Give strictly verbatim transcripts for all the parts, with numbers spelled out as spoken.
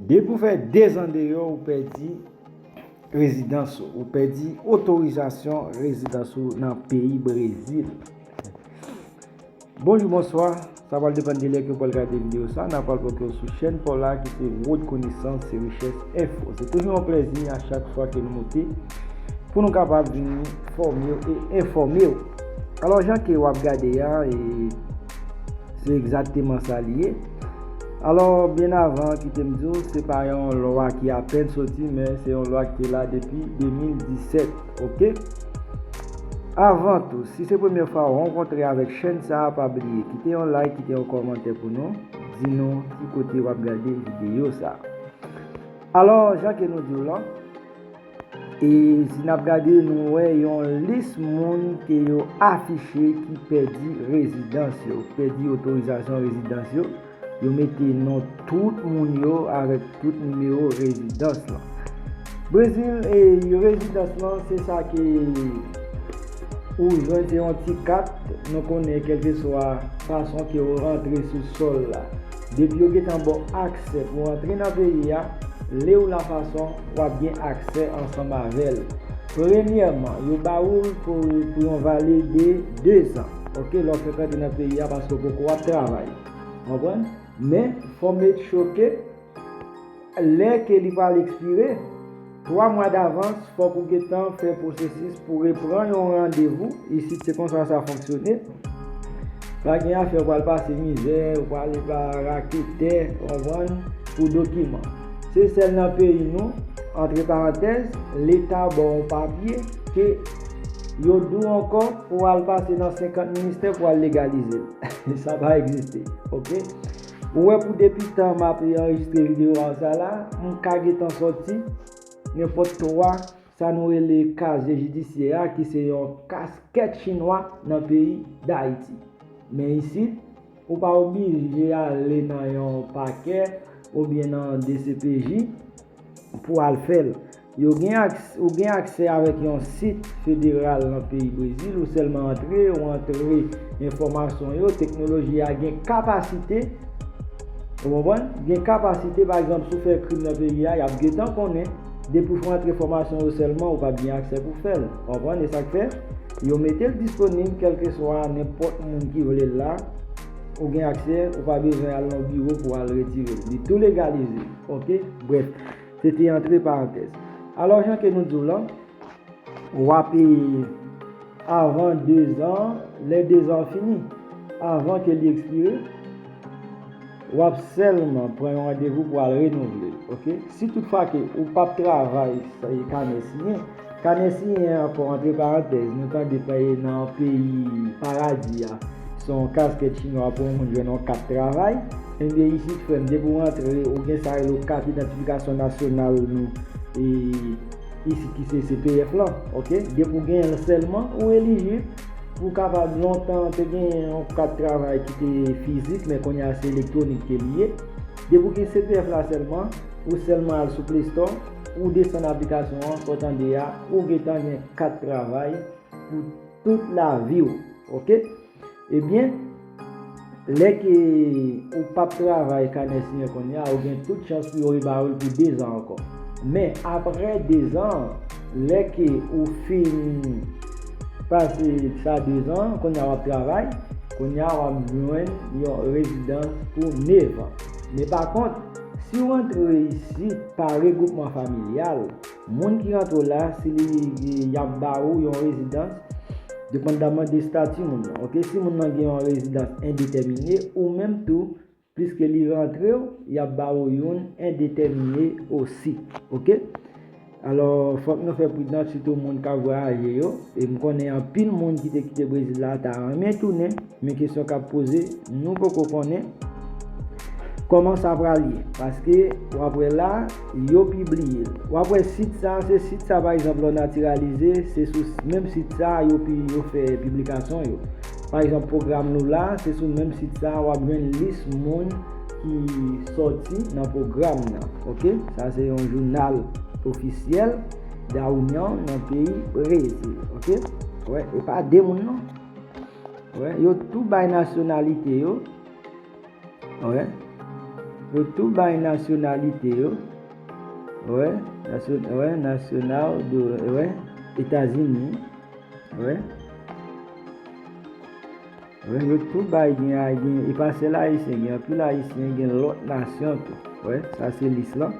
Depi w fè de zan deyò, ou pèdi rezidans ou, ou pèdi otorizasyon rezidans ou nan peyi Brezil. Bonjou, bonswa. Sa pral depann de lè ke w pral gade videyo sa. N a pral pote w sou chèn pa w la ki se Wòd Konesans e Richès Enfo. Se toujou yon plèzi a chak fwa ke nou monte pou nou kapab vin fòme w e enfòme w. Alò, jan ke w ap gade a, e, se egzakteman sa li ye. Alò, byen avan, kite m di w, se pa yon lwa ki apèn soti, men se yon lwa ki te la depi de mil disèt, oke? Avan tou, si se premye fwa w rankontre avèk chèn sa a, pa bliye kite yon like, kite yon kòmantè pou nou, di nou ki kote w ap gade videyo sa. Alò, jan ke nou di w lan, e si n ap gade, nou wè yon lis moun ke yo afiche ki pèdi rezidans yo, pèdi otorizasyon rezidans yo. Yo mete non tout moun yo avèk tout nimewo rezidans lan. Brezil, e, rezidans lan, se sa ke ou jwenn, se yon ti kat, nou konnen kèlkeswa fason ke ou rantre sou sòl la. Depi yo gentan ba w aksè pou w antre nan peyi a, lè ou la fason, w ap gen aksè ansanm avè l. Premyèman, yo ba ou l pou, pou yon vale de de zan. Oke, lè w fèk antre nan peyi a, paske w poko ap travay. Konprann? Men, fò w met cho ke lè ke li pral ekspire, twa mwa davans, fòk ou gentan fè pwosesis pou repran yon randevou. Isit, se konsa sa fonksyone. Pa gen afè ou pral pase mizè, ou prale pa raketè, konprann, pou dokiman. Se sèl nan peyi nou, antre parantèz, Leta ba w yon papye ke yo di w ankò pou w al pase nan senkant ministè pou w al legalize l. Sa pa egziste, oke? Ou wè, pou depi tan m ap anrejistre videyo a sa la, m ka gentan sòti nenpòt twa, sa nou rele kazye jidisyè a, ki se yon kaskèt chinwa nan peyi Dayiti. Men isit, ou pa oblije ale nan yon pakè oubyen nan D C P J pou al fè l. Yo gen aks-, ou gen aksè avèk yon sit federal nan peyi Brezil, ou sèlman antre, ou antre enfòmasyon yo, teknoloji a gen kapasite, ou konprann? Gen kapasite, pa egzanp, si w fè krim nan peyi a, y ap gentan konnen, depi w rantre enfòmasyon yo sèlman, ou p ap gen aksè pou fè l. Ou konprann? E sa k fè, yo mete l disponib, kèlkeswa nenpòt moun ki vle l la, ou gen aksè, ou pa bezwen al nan biwo pou al retire l. Li tou legalize, oke? Brèf, se te antre parantèz. Alò, jan ke nou di w lan, w ap, e, avan de zan, lè de zan fini, avan ke li ekspire, w ap sèlman pran yon randevou pou al renouvle l, oke? Si toutfwa ke ou p ap travay, sa e kanè siyen, kanè siyen an, ankò, antre parantèz, nou tande pa e nan peyi paradi a, se yon kaskèt chinwa pou yon moun jwenn yon kat travay, ebyen, isit, frè m, depi w rantre, ou gen sa rele kat idantifikasyon nasyonal nou, e, isit ki se C P F lan, oke? Depi w genyen l sèlman, ou elijib pou w kapab, lontan te gen yon kat travay ki te fizik, men kounye a se elektwonik ke li ye. Depi w gen C P F la sèlman, ou sèlman al sou Play Store, ou desann aplikasyon an, sa w tande a, ou gentan gen kat travay pou tout lavi w, oke? Ebyen, lè ke ou p ap travay kanè siyen kounye a, ou gen tout chans pou yo reba w l pou de zan ankò. Men, apre de zan, lè ke ou fin pase sa de zan, kounye a w ap travay, kounye a w ap jwenn yon rezidans pou nèf an. Men pa kont, si w antre isit pa regwoupman familyal, moun ki rantre w la, si li, y ap ba ou yon rezidans, depandaman de estati moun nan. Oke, si moun nan gen yon rezidans endetèmine, ou menm tou, piske li rantre w, y ap ba ou youn endetèmine osi. Oke? Alò, fòk nou fè pridan, sitou moun k ap vwayaje yo. E m konnen anpil moun ki te kite Brezil la ta renmen tounen, men kesyon k ap poze, nou poko konnen kòman sa pral ye. Paske w ap wè la, yo pibliye l. W ap wè sit sa, se sit sa, pa egzanp, lè w natiralize, se sou menm sit sa yo pi, yo fè piblikasyon yo. Pa egzanp, pwogram nou la, se sou menm sit sa, w ap jwenn lis moun ki sòti nan pwogram nan. Oke? Sa se yon jounal ofisyèl Dawinyan nan peyi Brezil. Oke? Wè, e pa de moun non. Wè, yo tou bay nasyonalite yo. Wè. Yo tou bay nasyonalite yo. Wè, nasyon, wè, nasyonal de, wè, Etazini. Wè. Wè, yo tou bay gen, gen, e pa sèl ayisyen, gen anpil ayisyen, gen lòt nasyon tou. Wè, sa se lis lan.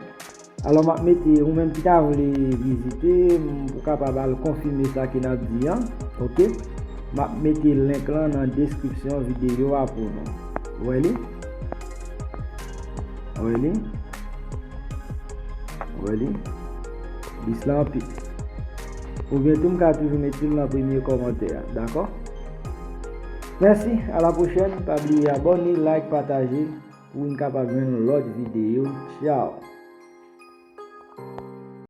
Alò, m ap mete, ou menm ki ta vle vizite, m, ou kapab al konfime sa ke n ap di an, oke? M ap mete link lan nan deskripsyon videyo a pou nou. Ou wè li? Ou wè li? Ou wè li? Lis lan anpil. Oubyen tou, m ka toujou mete l nan premye kòmantè a, dakò? Mèsi, a la pwochèn. Pa bliye abòne, like, pataje pou n kapab jwenn lòt videyo. Tchao!